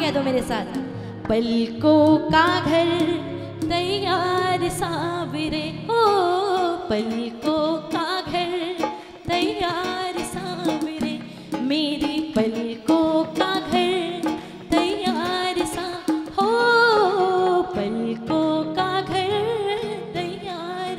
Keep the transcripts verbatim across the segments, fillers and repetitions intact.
कह दो मेरे साथ। पलकों का घर तैयार सांवरे, ओ पलकों का घर तैयार सांवरे, मेरी पलकों का घर तैयार सा, हो पलकों का घर तैयार।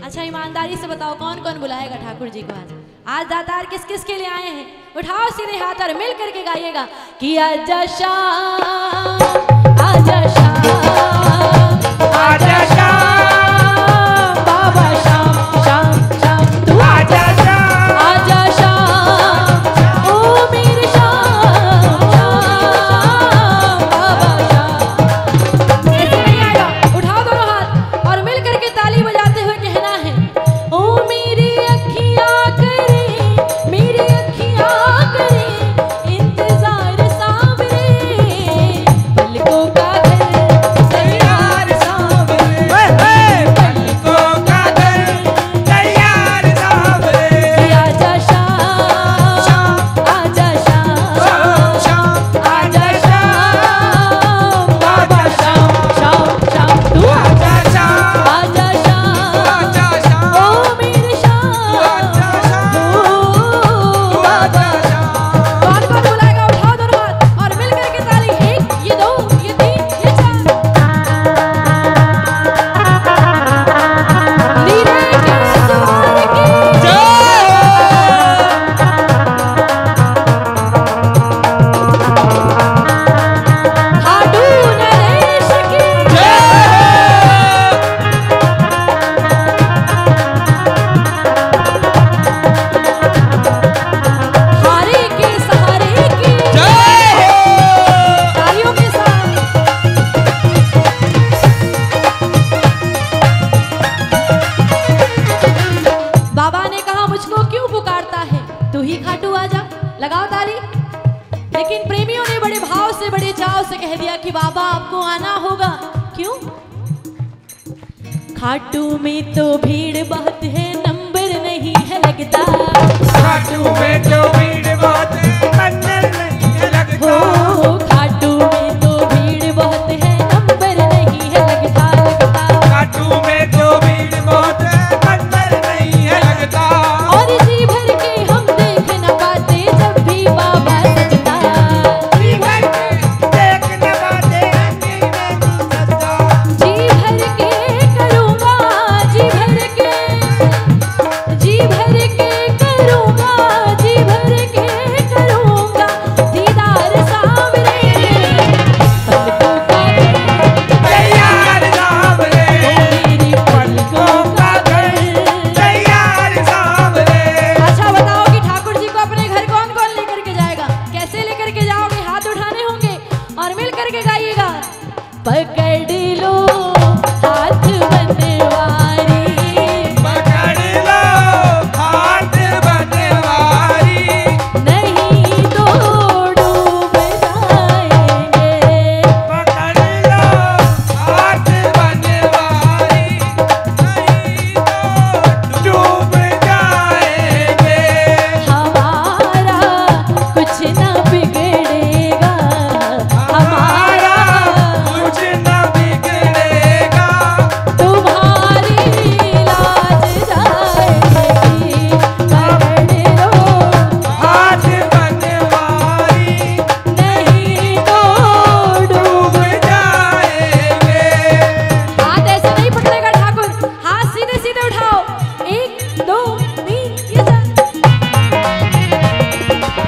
अच्छा, ईमानदारी से बताओ, कौन कौन बुलाएगा ठाकुर जी को आज? आज दातार किस किस के लिए आए हैं? उठाओ सीधे हाथ और मिल करके गाइएगा कि आजा श्याम, आजा श्याम, आजा श्याम, बाबा श्याम, श्याम, श्याम, तू आजा श्याम, आजा श्याम, ओ मेरे श्याम, श्याम, बाबा श्याम। ऐसे नहीं आएगा, उठाओ दोनों हाथ और मिल करके ताली बजाते हुए कहना है, ओ मेरी अखियां करे, मेरी अखियां करे इंतजार सांवरे, पलकों का घर तैयार सांवरे, हे, हे, पलकों का घर तैयार सांवरे, आजा श्याम, श्याम, आजा श्याम, श्याम, श्याम, आजा श्याम, बाबा श्याम, श्याम, श्याम, तू आजा श्याम, आजा श्याम, आजा श्याम, ओ मेरे श्याम, तू आजा श्याम, ओ तू आजा श्याम। कौन कौन बुलाएगा? उठाओ दोनों हाथ और मिल करके ताली। एक, ये दो, ये तीन, ये चार। नीले के सवार की जय हो। खाटू नरेश की जय हो। हारे के सहारे की जय हो। तालियों के साथ। बाबा ने कहा, मुझको क्यों पुकारता है, तू ही खाटू आजा। लगाओ ताली। लेकिन प्रेमियों ने बड़े भाव से, बड़े चाव से कह दिया कि बाबा, आपको आना होगा। क्यों? खाटू में तो भीड़ बहुत है, नंबर नहीं है लगता। खाटू में तो भीड़ बहुत है, नंबर नहीं है लगता। हो, खाटू में तो भीड़ बहुत है, नंबर नहीं है लगता, लगता। खाटू में तो भीड़ बहुत है, नंबर नहीं है लगता। और जी भर के हम देख न पाते, जब भी बाबा सजता। जी भर के देख न पाते, जी भर के करूँगा, जी भर के, जी भर के करूँगा, जी भर के करूँगा दीदार सांवरे। पलकों का घर तैयार सांवरे, ओ मेरी पलकों का घर तैयार सांवरे। अच्छा बताओ कि ठाकुर जी को अपने घर कौन कौन लेकर के जाएगा, कैसे लेकर के जाओगे? हाथ उठाने होंगे और मिल करके गाइएगा। पकड़ लो हाथ बनवारी, पकड़ लो हाथ बनवारी, नहीं तो डूब जाएंगे। पकड़ लो हाथ बनवारी, नहीं तो डूब जाएंगे। हमारा कुछ ना बिगड़ेगा, हमारा कुछ ना बिगड़ेगा। तुम्हारी लाज जाएगी, पकड़ लो हाथ बनवारी, नहीं तो डूब जाएंगे। हाथ ऐसे नहीं पकड़ेगा ठाकुर, हाथ सीधे सीधे उठाओ। एक, दो, तीन, ये चार।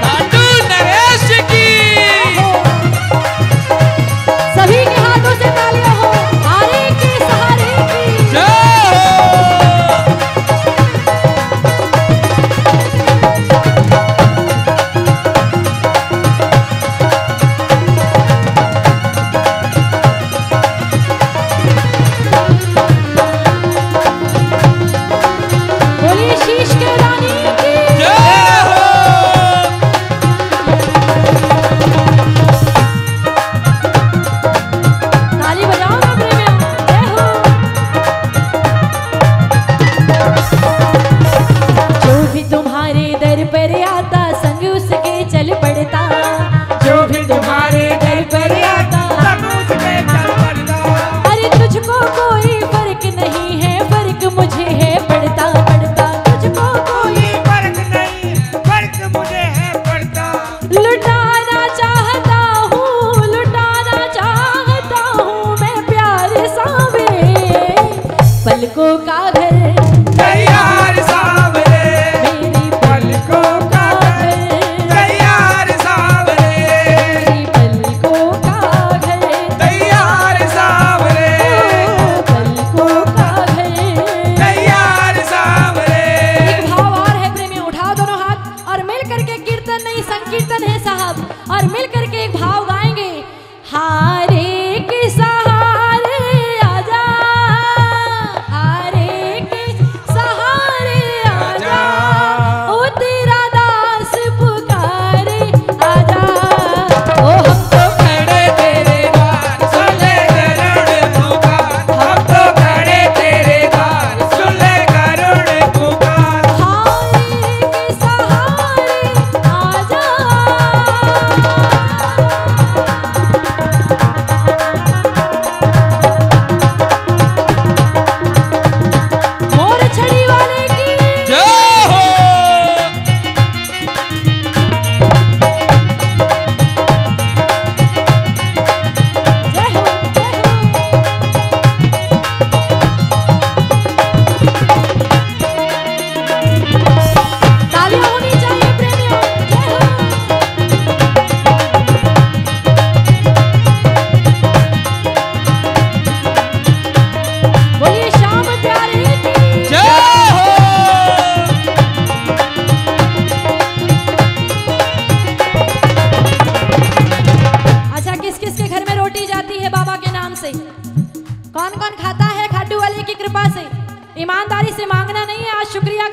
खाटू नरेश की। सभी के हाथों से तालियां हो। हारे के सहारे की जय हो। बोलिए शीश के रानी की जय हो। ताली बजाओ ना प्रेमियों, जय हो। जो भी तुम्हारे दर पर आता, संग उसके चल पड़ता। जो भी तुम्हारे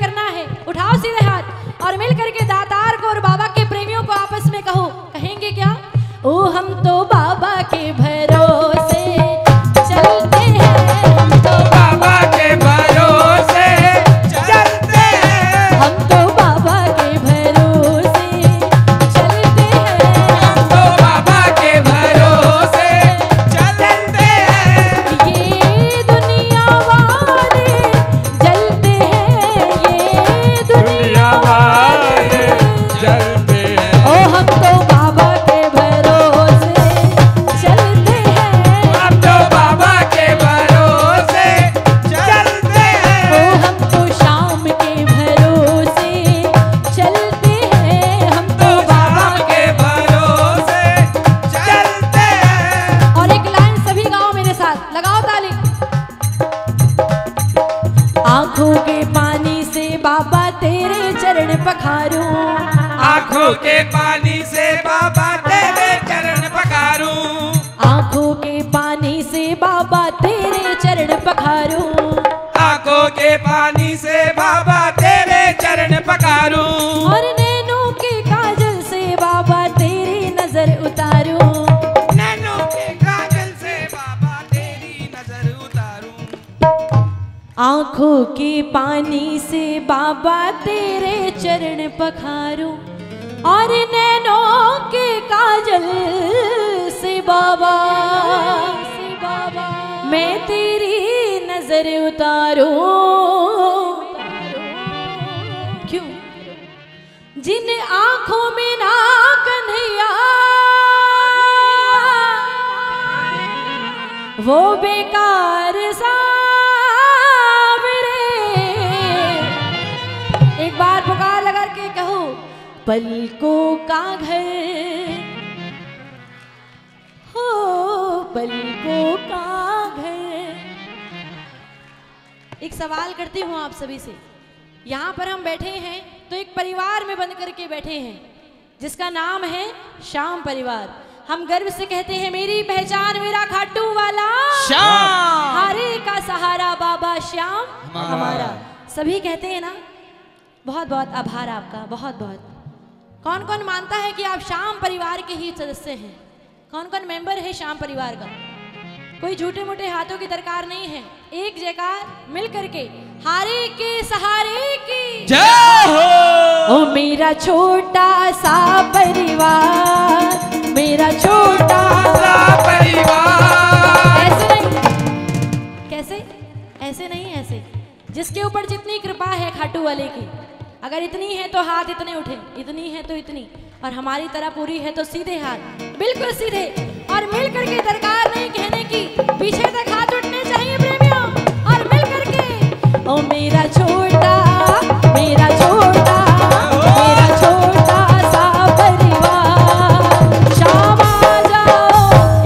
करना है, उठाओ सीधे हाथ और मिल करके दातार को और बाबा के प्रेमियों को आपस में कहो। कहेंगे क्या? ओ हम तो बाबा के भरोसे चलते हैं, हम तो बाबा के भरोसे चलते हैं, हम तो बाबा के भरोसे चलते हैं, हम तो बाबा के भरोसे चलते हैं। ये दुनिया वाले जलते हैं, ये दुनिया वाले जलते हैं। ओ हम तो बाबा के भरोसे चलते हैं, हम तो बाबा के भरोसे चलते हैं। ओ हम तो शाम के भरोसे चलते हैं, हम तो बाबा के भरोसे चलते हैं। और एक लाइन सभी गाओ मेरे साथ, लगाओ ताली। आंखों के पानी से बाबा तेरे चरण पखारूं, आंखों के पानी से बाबा तेरे चरण पखारूं, आंखों के पानी से बाबा तेरे चरण पखारूं, आंखों के पानी से बाबा तेरे चरण पखारूं। और नैनों के काजल से बाबा तेरी नजर उतारूं, नैनों के काजल से बाबा तेरी नजर उतारूं। आंखों के पानी से बाबा तेरे चरण पखारूं, और नैनों के काजल से बाबा, से बाबा मैं तेरी नजर उतारूं। क्यों? जिन आंखों में ना कन्हैया, वो बेकार सांवरे। एक बार पुकार लगा के कहो, पलकों का घर हो, पलकों का घर। एक सवाल करती हूँ आप सभी से, यहाँ पर हम बैठे हैं तो एक परिवार में बंद करके बैठे हैं, जिसका नाम है श्याम परिवार। हम गर्व से कहते हैं, मेरी पहचान मेरा खाटू वाला श्याम। हरे का सहारा बाबा श्याम हमारा। हमारा। सभी कहते हैं ना, बहुत बहुत आभार आपका, बहुत बहुत। कौन कौन मानता है कि आप श्याम परिवार के ही सदस्य हैं? कौन कौन मेंबर है श्याम परिवार का? कोई झूठे मोटे हाथों की दरकार नहीं है, एक जयकार मिल करके हरे के सहारे की जय हो। ओ मेरा छोटा सा परिवार, मेरा छोटा सा परिवार। ऐसे नहीं, कैसे? ऐसे नहीं, ऐसे। जिसके ऊपर जितनी कृपा है खाटू वाले की, अगर इतनी है तो हाथ इतने उठे, इतनी है तो इतनी, और हमारी तरह पूरी है तो सीधे हाथ, बिल्कुल सीधे। और मिल करके दरकार नहीं कहने की, पीछे तक हाथ उठने चाहिए प्रेमियों। और मिल करके, ओ मेरा छोटा, मेरा छोटा, मेरा छोटा सा परिवार, श्याम आ जाओ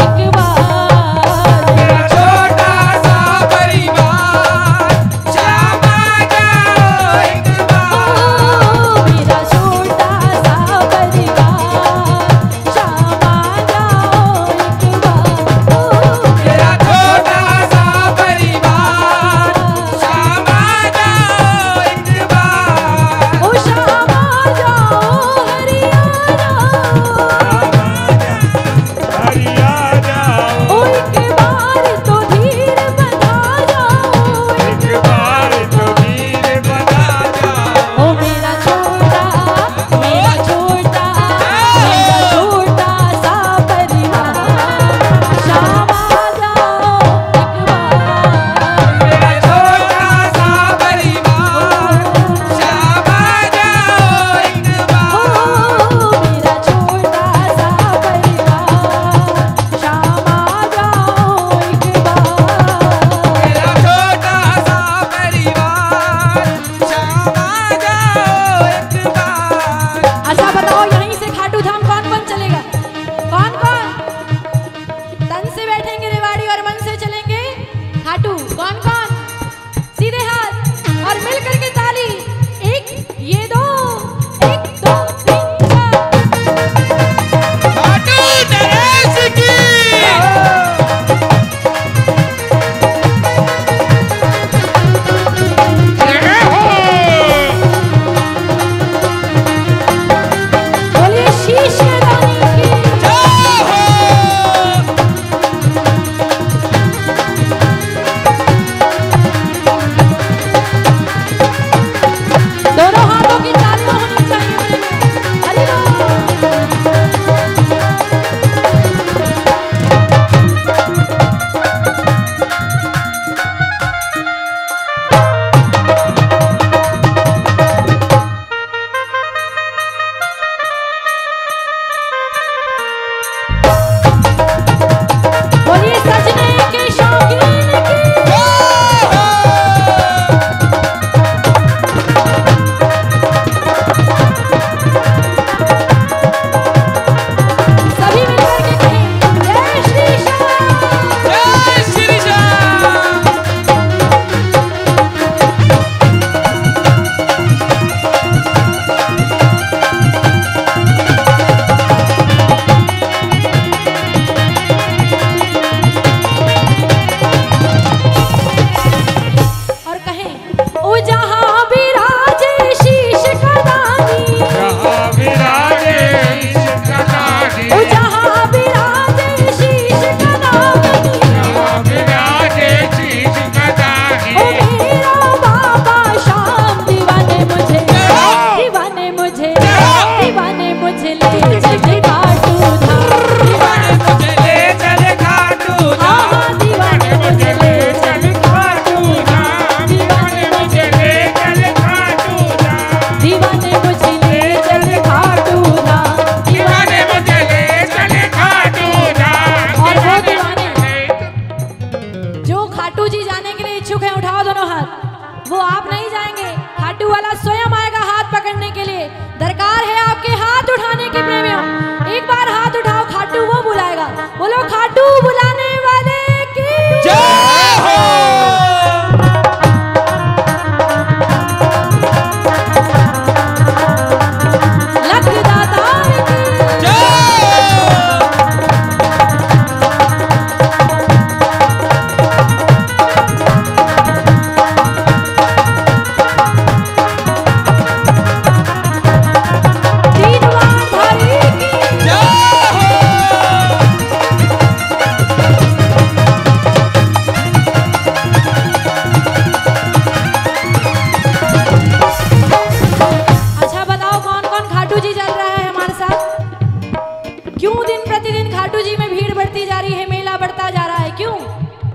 एक बार। मेरा छोटा सा परिवार, श्याम आ जाओ एक बार। ओ, मेरा छोटा सा परिवार, श्याम आ जाओ एक बार। ओ, मेरा छोटा सा परिवार, श्याम आ जाओ करने के लिए दरकार है आपके हाथ उठाने की, प्रेमियों। एक बार हाथ उठाओ, खाटू वो बुलाएगा। बोलो, खाटू बुलाने वाले की जय हो। लख दाता की जय। अच्छा बताओ, कौन कौन खाटू जी चल रहा है हमारे साथ? क्यों दिन प्रतिदिन खाटू जी में भीड़ बढ़ती जा रही है, मेला बढ़ता जा रहा है, क्यों?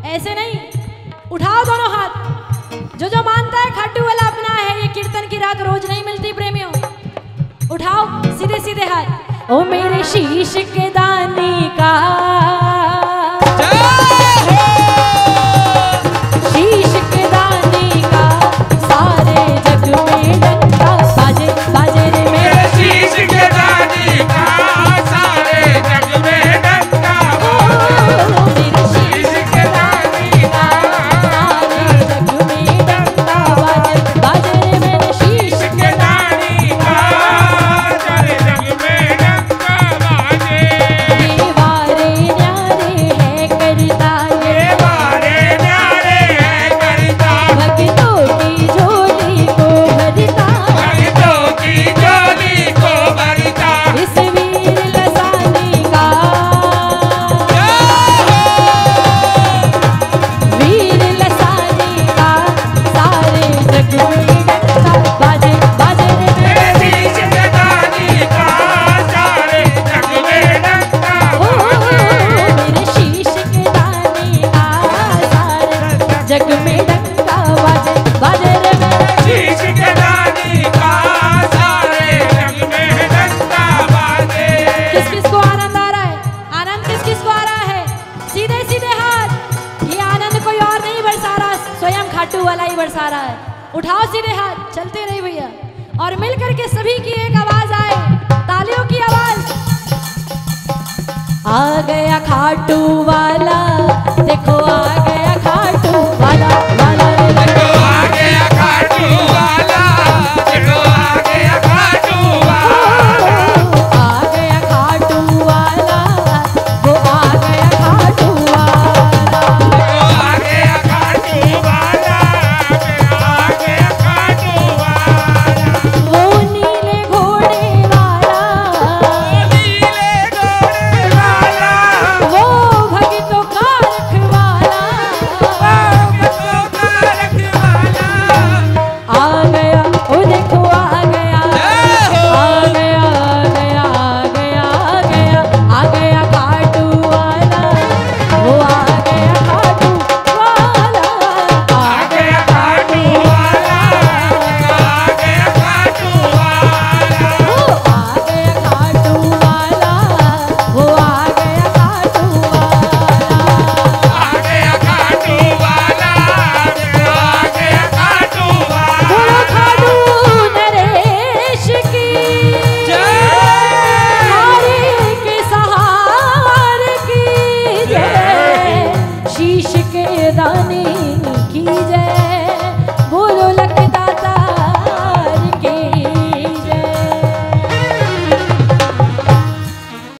ऐसे नहीं, उठाओ दोनों हाथ। जो जो मानता है खाटू वाला अपना है, ये कीर्तन की रात रोज नहीं मिलती प्रेमियों। उठाओ सीधे सीधे हाथ। ओ मेरे शीश के दानी का, जय हो। शीश के दानी का सारे जग में डंका बाजे, बाजे रे मेरे मेरे शीश के दानी का सारे जग में डंका। ओ मेरे शीश के दानी का सारे जग में डंका बाजे, बाजे रे मेरे शीश के दानी का सारे जग में डंका बाजे। ये वारे न्यारे है करता, ये वारे न्यारे है करता। भक्तों की झोली को भरता, भक्तों की झोली को भरता। इस वीर लसानी का, जय हो। वीर लसानी का सारे जग में डंका बाजे, बाजे रे मेरे शीश के दानी का सारे जग में डंका। ओ, मेरे शीश के दानी का सारे जग में डंका बाजे, बाजे रे मेरे शीश के दानी का सारे जग में डंका बाजे। किस किस को आनंद आ रहा है? आनंद किस किस को आ रहा है? सीधे सीधे हाथ। ये आनंद कोई और नहीं बरसा रहा, स्वयं खाटू वाला ही बरसा रहा है। उठाओ सीधे हाथ, चलते रहे भैया, और मिल करके सभी की एक आवाज आए, तालियों की आवाज। आ गया खाटू वाला, देखो आ गया खाटू वाला, वाला रे। देखो आ गया खाटू वाला, देखो आ गया खाटू वाला। आ गया खाटू वाला, वो आ गया खाटू वाला। वो आ गया खाटू वाला, वो आ गया खाटू वाला। वो नीले घोड़े वाला, वो नीले घोड़े वाला। वो भक्तों का रखवाला, वो भक्तों का रखवाला। आ गया, ओ देखो आ गया, जय हो। आ गया, आ गया, आ गया, आ गया, आ गया खाटू वाला, वो आ गया खाटू वाला, आ गया खाटू वाला, आ गया खाटू वाला, वो आ गया खाटू वाला, वो आ गया खाटू वाला। आ गया खाटू वाला, आ गया खाटू वाला। बोलो खाटू नरेश की जय। हर एक सहार की जय। जय। शीश के दानी की जय।